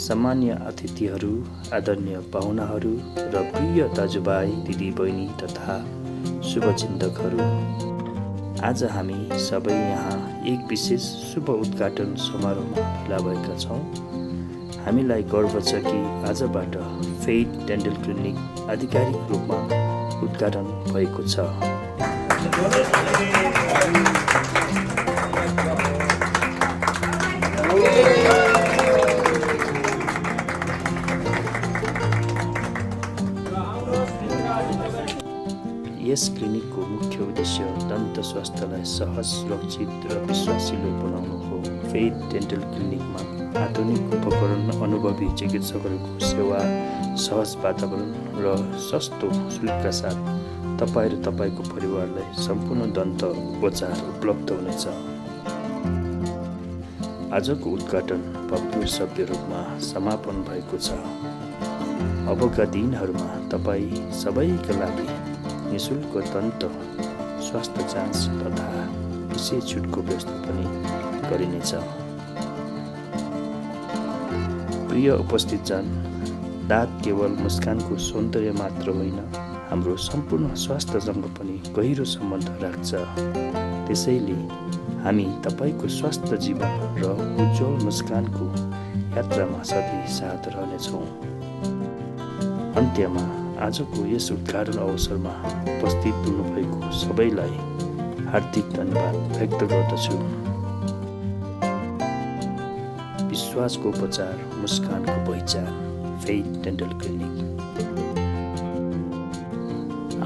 सामान्य अतिथिहरू, आदरणीय पाहुनाहरू र प्रिय दाजुभाइ दिदीबहिनी तथा शुभचिन्तकहरू, आज हामी सबै यहाँ एक विशेष शुभ उद्घाटन समारोहमा भेला भएका छौँ। हामीलाई गर्व छ कि आजबाट फेथ डेन्टल क्लिनिक आधिकारिक रूपमा उद्घाटन भएको छ। यस क्लिनिकको मुख्य उद्देश्य दन्त स्वास्थ्यलाई सहज, सुरक्षित र विश्वासिलो बनाउनु हो। फेथ डेन्टल क्लिनिकमा आधुनिक उपकरण, अनुभवी चिकित्सकहरूको सेवा, सहज वातावरण र सस्तो शुल्कका साथ तपाईँ र तपाईँको परिवारलाई सम्पूर्ण दन्त उपचार उपलब्ध हुनेछ। आजको उद्घाटन भव्य सभ्य रूपमा समापन भएको छ। अबका दिनहरूमा तपाईँ सबैका लागि निःशुल्क दन्त स्वास्थ्य जाँच तथा विशेष छुटको व्यवस्था पनि गरिनेछ। प्रिय उपस्थितजन, दाँत केवल मुस्कानको सौन्दर्य मात्र होइन, हाम्रो सम्पूर्ण स्वास्थ्यसँग पनि गहिरो सम्बन्ध राख्छ। त्यसैले हामी तपाईँको स्वस्थ जीवन र उज्जवल मुस्कानको यात्रामा सधैँ साथ रहनेछौँ। अन्त्यमा आजको यस उद्घाटन अवसरमा उपस्थित हुनुभएको सबैलाई हार्दिक धन्यवाद व्यक्त गर्दछु। विश्वासको उपचार, मुस्कानको पहिचान, फेथ डेन्टल क्लिनिक।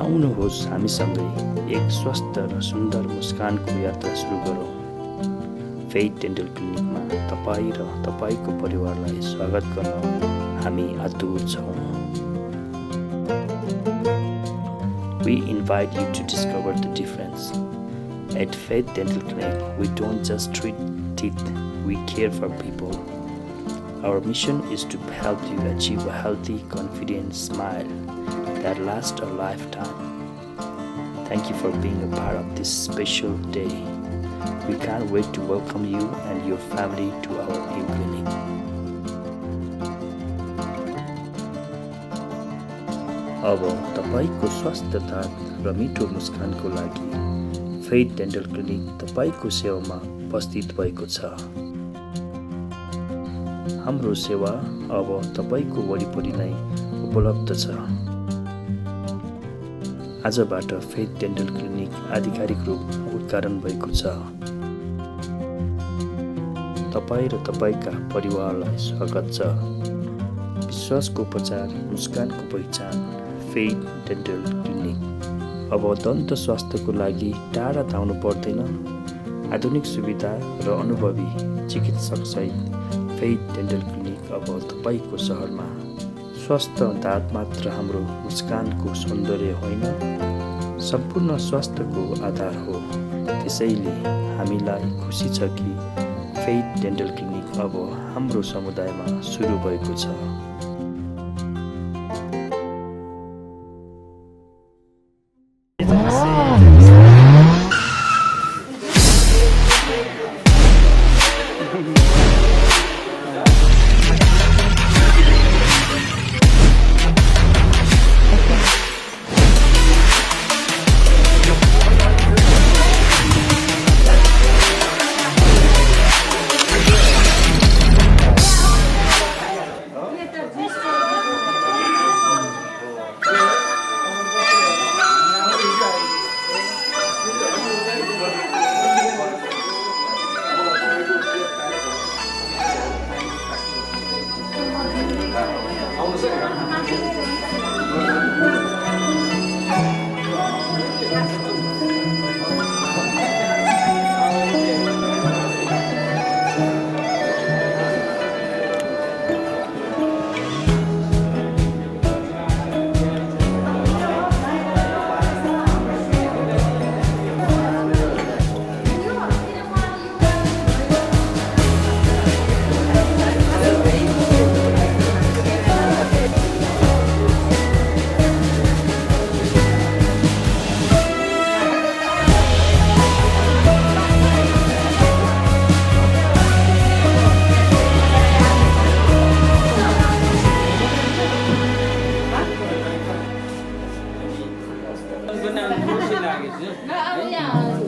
आउनुहोस् हामीसँगै एक स्वस्थ र सुन्दर मुस्कानको यात्रा सुरु गरौँ। फेथ डेन्टल क्लिनिकमा तपाईँ र तपाईँको परिवारलाई स्वागत गर्न हामी आतुर छौँ। We invite you to discover the difference. At Faith Dental Clinic, we don't just treat teeth, we care for people. Our mission is to help you achieve a healthy, confident smile that lasts a lifetime. Thank you for being a part of this special day. We can't wait to welcome you and your family to our new clinic. अब तपाईको स्वस्थ दाँत र मिठो मुस्कानको लागि faith dental clinic तपाईको सेवामा उपस्थित भएको छ। हाम्रो सेवा अब तपाईको वरिपरि नै उपलब्ध छ। आजबाट फेथ डेन्टल क्लिनिक आधिकारिक रूपमा उद्घाटन भएको छ। तपाईँ र तपाईँका परिवारलाई स्वागत छ। विश्वासको उपचार, मुस्कानको पहिचान, फेथ डेन्टल क्लिनिक। अब दन्त स्वास्थ्यको लागि टाढा धाउनु पर्दैन। आधुनिक सुविधा र अनुभवी चिकित्सक सहित फेथ डेन्टल क्लिनिक अब तपाईँको सहरमा। स्वस्थ दाँत मात्र हाम्रो मुस्कानको सौन्दर्य होइन, सम्पूर्ण स्वास्थ्यको आधार हो। त्यसैले हामीलाई खुसी छ कि फेथ डेन्टल क्लिनिक अब हाम्रो समुदायमा सुरु भएको छ। अब यहाँ